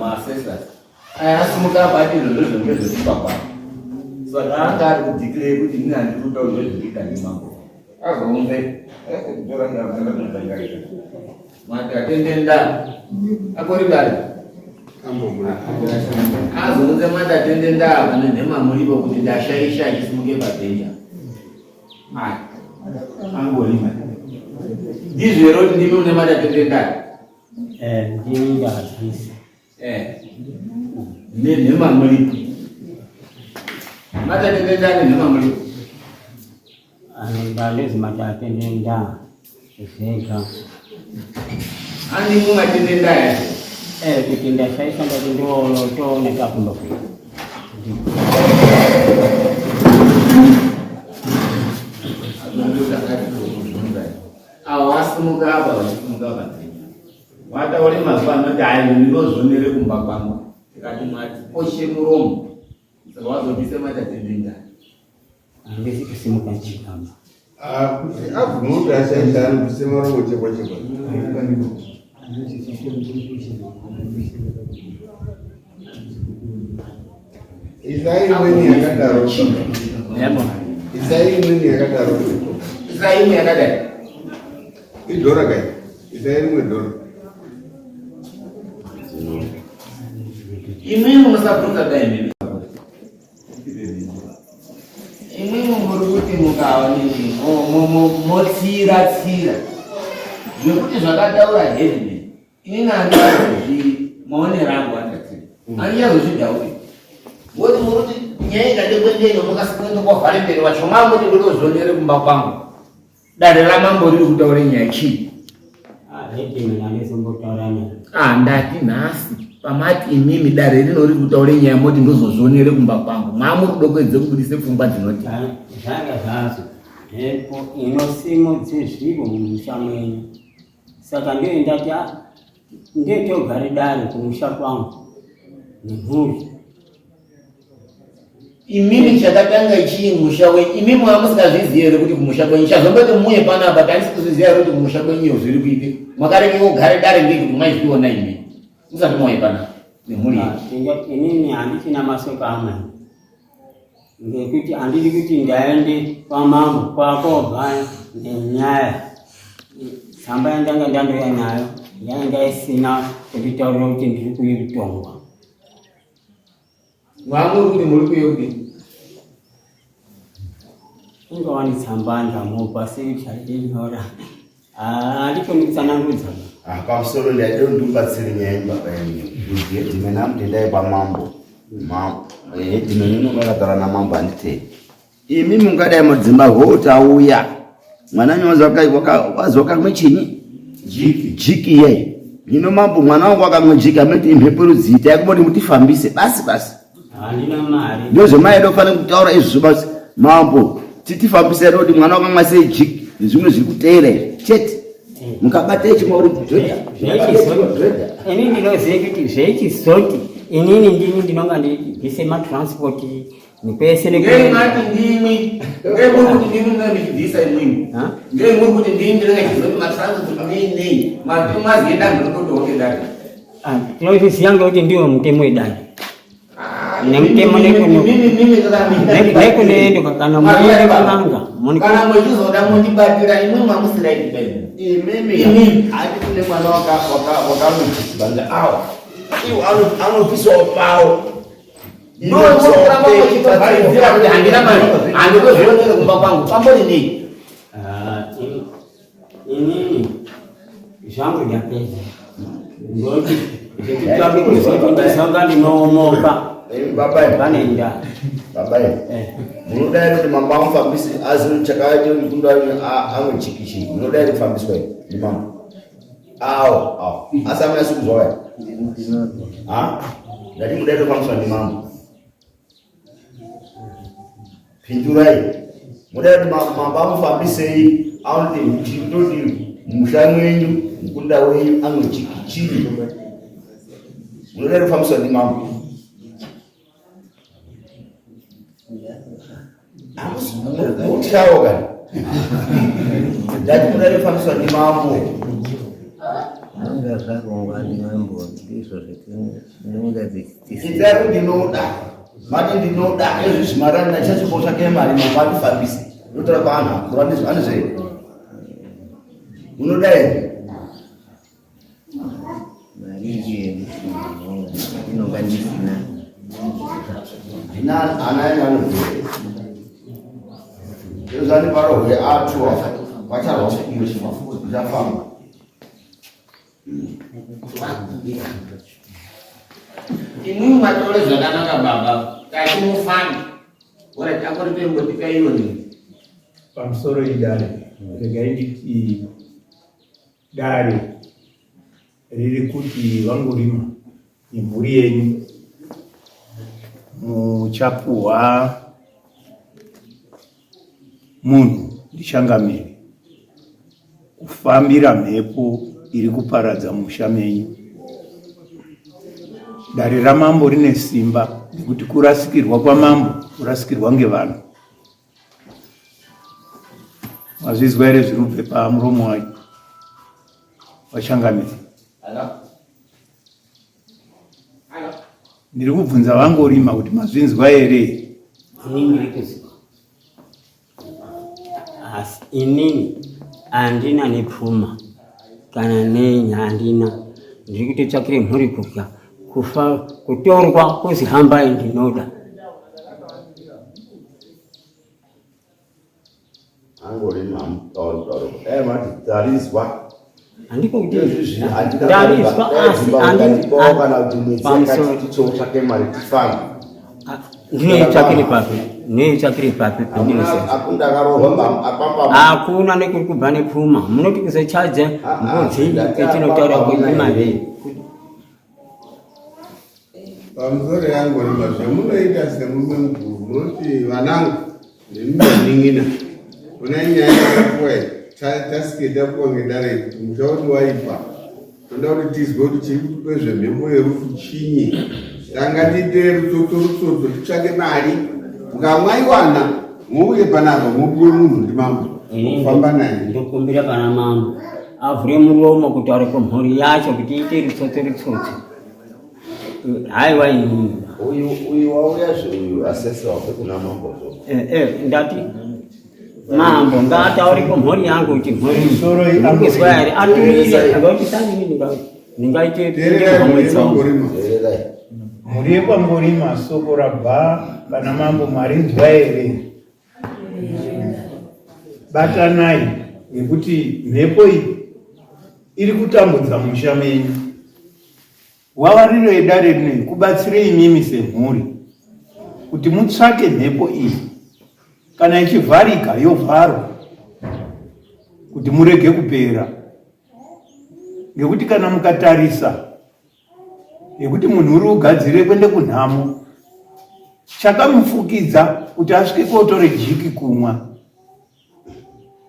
maassessors aya asimuka apa ati izvozvo ndezvekuba kwavo. Saka anga ari kudeclare kuti ini handiri kutaura zvezvekuita ndimambo. Azounze mati atendenda akori dare azounze mati atendenda apa nenhema muripo kuti ndashaisha achisimuke pabhenja angorima ndizvo here kuti ndimi mune mati atendenda eh, ndini ndazvisa Eh. Nenhema muripo. Matatendenda nenhema muripo. Ndalezi matatendenda zvega. Ani mumatendenda ya. Eh, kuti ndashaisha ndati ndotoona takumba kuya. Awo wasimuka apa wasimuka apa. Wataure mazuva anoti ayi ndinozvonere kumba kwangu. Tikati mwati poshe muromo. Saka wazobvisa matatendenda. Handisi kusimuka chikama. Ah, kuti abvume kuti ashaisha anobvise maromo chekwa chekwa. Isai imweni yakadaro. Yebo. Isai imweni yakadaro. Isai imwe yakadai. Idhora kai. Isai rimwe dhora. Imwimwi musabvunza dai mimi. Imwimwi muri kuti mukaonini motsira tsira zvekuti zvakataura headman inini andizozvi maonero angu andatsira andichazozvidhauri woti muri kuti nyaya ikade kuendeyo mukasikuenda kwavhare mberi wacho mamuti ndotozvionere kumba kwangu Dare ramambo riri kutaura nyaya chii? Ah, ndati nhasi pamati imimi dare rino riri kutaura nyaya moti ndozozvionere kumba kwangu mamuri kuda kuedze kubudise pfungwa dzinoti zvanga zvazo mhepo inosimudze zviro mumusha mwenyu saka ndiyo ndati ah, ndiyo togare dare kumusha kwangu nemhuri Imimi chakatanga chii musha wenyu? Imimi mwamusingazvizivi here kuti kumusha kwenyu chazongoti muye panapa tandisi kuzviziva here kuti kumusha kwenyu iyo zviri kuitika? Makarege kugare dare ngei kuti maizviona imi musati mauye panapa nemhuri yenyu. Ah, inini handichina masoko amwe ngekuti handidi kuti ndaende kwamambo kwakobva nenyaya tsamba yandanga ndandouya nayo yainga isina kunditaurira kuti ndiri kuitongwa Mwamuri kuti muri kuye kudini? Ingawani tsamba ndamupa sei chainyora. Ah, handikoni kutsanangudza. Ah, pamusoro ndaida kuti ndimubatsire nyaya yenyu baba yenyu. Kuti headman amutendai kwamambo. Mambo, headman unonga akataura namambo handitei. Imi mungadai madzimba tauya mwana nyoza wazi wakamwe chinyi jiki iyeyi hino mambo mwana wangu wakamwe jiki amati imhepo rudzii taikumboti mutifambise basi basi ndozvemai dofanira kutaura izvozvo basi mambo titifambise rodi mwana wakamwa sei jiki nezvimwe zviri kuteera izvi chete mukabata ichi mauri ini ndinoziva kuti zvechizoti inini ndini ndinonga ndibvise matransport Nipese ne Ngei mati ndimi. Ngei muri kuti ndimi ndinenge ndichibvisa imwimwi. Ngei muri kuti ndimi ndinenge ndichizoti matransport nei nei. Mati maziye danho rinotoonge dare. Ah, tinozviziva ngekuti ndiwo mutemo wedare. Nemutemo nekunoendwa kana munoenda kun'anga. Kana muchizoda mundibatira imwe mamusira idai. Imimi handi kune mwana wakamubvisa awo. Iwo anobvisawo pawo. Ndokuti handina mari handikuzvionere kumba kwangu pambori nei ah, inini zvangu ndapedza ndoti zvekutsvake kuzoti ndizanga ndinoomoka pane nda baba eh. munoda here kuti mambo amufambise azi chakaita mukunda amwechikichi munoda here kufambiswa here ndimambo awo awo asi amuna sikuzwa waya ha ndati muda tofambiswa ndimambo pindurai muda kuti mambo amufambisei aonoti chitoti musha mwenyu mukunda wenyu anochikichii munoda kufambiswa ndimambo Mutyawo kani. Ndati muda kufambiswa ndimambo. Zvanga zvarongwa ndimambo ndizvo zvetinonga Itai kuti ndinoda mati ndinoda ezvizvi mari andina chachibotsvake mari mambo andifambise ndotora kwaanhu akuru anezve unoda here mari ndiye inonga ndisina. Ndina ana enyu anoziva ezvani parohwe atu vacharwa zvichafamba. Imwimwi matore zvakanaka baba, tati mufambe. Ora takori pembotika iyoni. Pamusoro idare, regai nditi dare riri kuti vangorima nemhuri yenyu muchapuhwa munhu ndichangamire kufambira mhepo iri kuparadza musha menyu. Dare ramambo rine simba nekuti kurasikirwa kwamambo kurasikirwa ngevanhu. Mazvizwa here zviri kubve pamuromo wacho wachangamire? Ndiri kubvunza vangorima kuti mazvinzwa here? Ini ndiri kuzwa. Asi inini handina nepfuma kana nei handina. Ndiri kutotsvakire mhuri kudya. Kufa kutorwa kuzi hambai ndinoda. Angorima hamutauri kutaura. Dai mati tarizwa. Handiko kuti ndarizwa asi kana kuti mwedzi yakati titsotsvake mari tifambe. Ndinoitsvakire papi? Ndinoitsvakire papi? Hakuna akarohwa apamba. Hakuna nekuri kubva nepfuma. Munoti kuzochaja mbudzi etinotaura kuti imari. Pamusoro yangu rima zvamunoita semurume mukuru munoti vanangu nemunin'ina ona nyaya yakapuwa tasike tapuwa ngedare kuti musha wedu waipa toda kuti tizwe kuti chiri kutipa zvemhepo yerufu chinyi tanga tiite rutsotso rutsotso titsvake mari mukamwaiwana mouye panapa mopiwe munhu ndimambo famba naye ndokumbira pana mambo avhure muromo kutaura kumhuri yacho kuti iite rutsotso rutsotso haiwa inini uyu uyu wauya zve uyu asese wabve kuna mambo zvo eh, eh, ndati mambo ngaataure kumhuri yangu kuti mhuri mukuzwa here aturire ngoti sanini ndingaite mhuri yekwangorima soko rabva pana mambo marinzwa here batanai nekuti mhepo iyi iri kutambudza musha menyu Vavariro yedare rino iyi kubatsira imimi semhuri kuti mutsvake mhepo iyi kana ichivharika yovharwa kuti murege kupera ngekuti kana mukatarisa yekuti munhu uri ugadzire kuende kunhamo chakamufukidza kuti asvike kotore jiki kumwa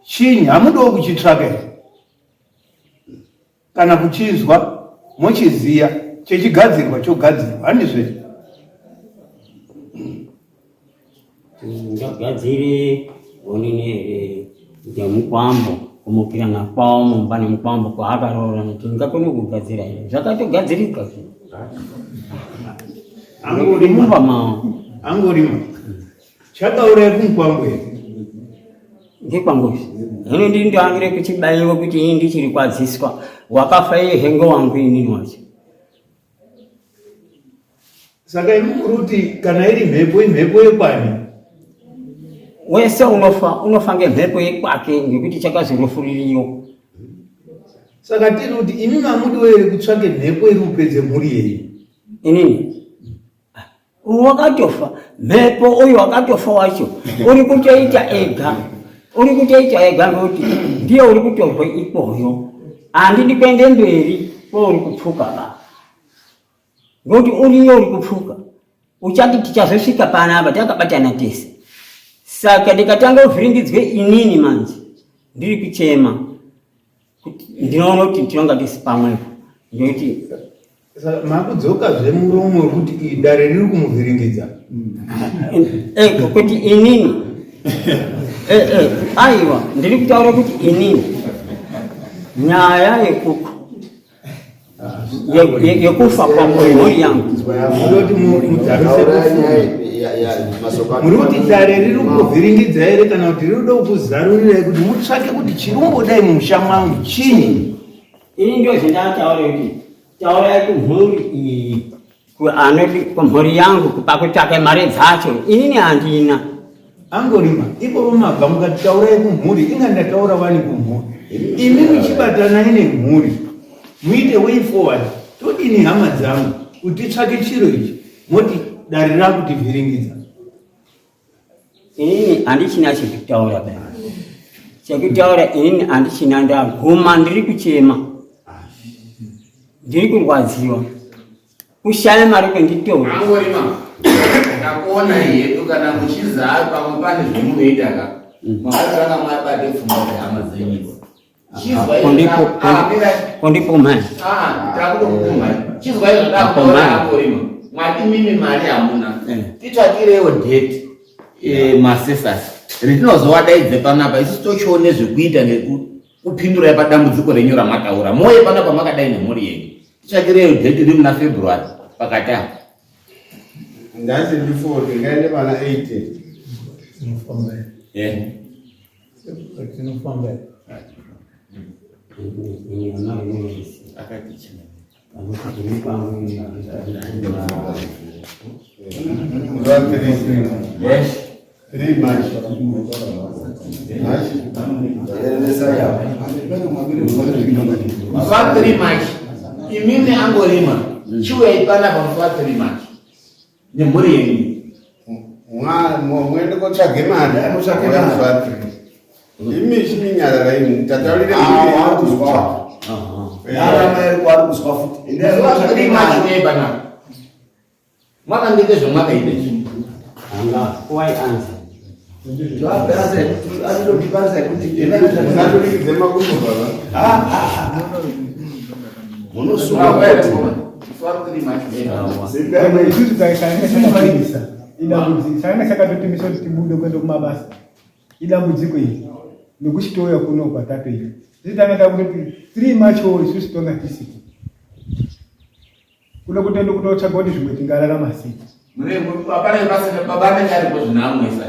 chinyi hamudiwo kuchitsvaka here kana kuchinzwa mochiziya chechigadzirwa chogadzirwa handizve Ndagadzire onini here ngemukwambo kumukirana kwawo mumba nemukwambo kwaakaroora nekuti ndingakone kugadzira here zvakatogadzirika zvinhu angorima mumba angorima Chakauraya kumukwambo here? Ngekwangu hino ndini ndoangire kuchibaiwa kuti ini ndichiri kwadziswa wakafa iye hengo wangu inini wacho. Saka imi muri kuti kana iri mhepo imhepo yekwani? Wese unofa unofa ngemhepo yekwake ngekuti chakazorofuririyo. Saka tiri kuti imi mamudiwo here kutsvake mhepo iri kupedze mhuri yenyu? Inini Uyu wakatofa mhepo, uyu wakatofa wacho uri kutoita ega, uri kutoita ega nokuti ndiye uri kutorwa ikwoyo. Handidi kuende mberi kweuri kupfuka ba, ngokuti uriyo uri kupfuka uchati tichazosvika panapa takabatana tese. Saka ndikatanga kuvhiringidzwe inini manje ndiri kuchema ndinoona kuti tinonga tisi pamwepo nekuti Makudzoka zvemuromo wekuti iri dare riri kumuvhiringidza. Eh, kuti inini eh, eh, aiwa ndiri kutaura kuti inini nyaya yekuku Yekufa kwamhuri yangu. Munoti mudzamise muri kuti dare riri kuvhiringidza here kana kuti riri kuda kukuzarurirai kuti mutsvake kuti chirimbodai mumusha mwangu chinyi? Ini ndio zvindataura kuti taurai kumhuri iyi anoti kumhuri yangu pakutsvake mari dzacho inini handina. Angorima ipopo mabva mukati taurai kumhuri, inga ndataura wani kumhuri. Imi muchibatanai nemhuri muite way forward, todini hama dzangu kuti titsvake chiro ichi, moti dare rakutivhiringidza. Inini handichina chekutaura ba, chekutaura inini handichina, ndaguma, ndiri kuchema, ndiri kurwadziwa kushaya mari kwenditora. Angorima, ndakuona hedu kana muchizaa pamwe pane zvamunoita ka makatanga mwabate pfungwa dzehama dzenyu idzi. Kundipumha. Takutokupumhai. Chizwai zvadakuona Angorima, mwati mimi mari hamuna, titsvakirewo date masesasi ritinozowadaidze panapa, isusu tochione zvekuita nekupindurai padambudziko renyu ramataura. Moye panapa makadai nemhuri yenyu, titsvakirewo date riri muna February pakati apa. Ndati before tingaende pana 18. Tinofamba. Tinofamba. Zuva 3. 3 March. March. Musi wa 3 March, imimi Angorima, chiuyai panapa musi wa 3 March nemhuri yenyu. Mwende kotsvage mari. Mutsvage mari. Musi wa 3. Imi chiminyararai tataurire. Ari kuzwa futi. Musi wa 3 March uyai panapa mwakandiite zvemwakaita izvi. Anga why answer? Musaturikidze makumbo baba. Munosunga. Musi wa 3 March uyai panapa. Isusu tanga chakatimisa idambudziko, changa chakatotimisa kuti tibude kuenda kumabasa idambudziko iri nekuchitouya kuno kwatatoita. Isi tanga takutoti 3 March isusu tonga tisiko kuno kutoenda kutotsvaga kuti zvimwe tingararama sei. Hapana pasina baba anenge aripo zvinamwisa.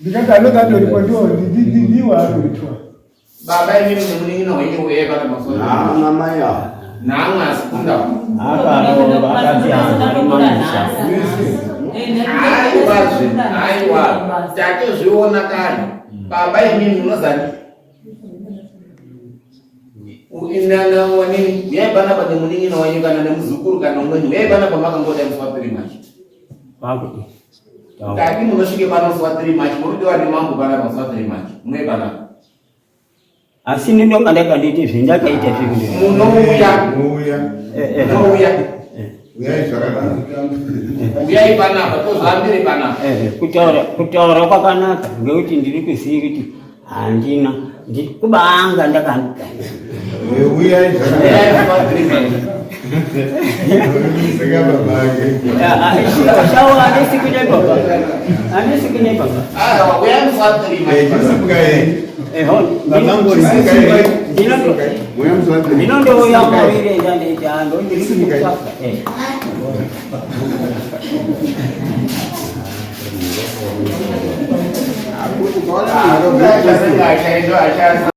Ndikati anonge atoripo ndiwo aroitwa. Baba, imimi nemunin'ina wenyu uyai pana pamusoro. Namai ava. Namwe asikunda. Akarova akati hanhu. Aiwazve, aiwa, tatozviona kare. Baba, imimi munozani wanini, uyai panapa nemunin'ina wenyu kana nemuzukuru kana umweni, uyai panapa makangoda musi wa 3 March. Tati munosvike pano musi wa 3 March, murudiwa nemambo panapa musi wa 3 March, munoi panapa. Asi ndinonga ndakanditi zvendakaita zviri. Munouya. Muuya. Munouya. Uyai zvakanaka. Uyai panapa, tozvambire panapa. Kutaura kwakanaka ngekuti ndiri kuziva kuti handina kubanga ndakandika. Uyai zvakanaka. Uyai musi wa 3 March. Seka baba ake. Shawa handisi kunyepa, handisi kunyepa. Aiwa, uyai musi wa 3 March. Chisimukai. Babangori. Muya musi wa 3. Ndinondouya mawire ndandiita ndo ndiri kutsvaka. Achaenda achaenda.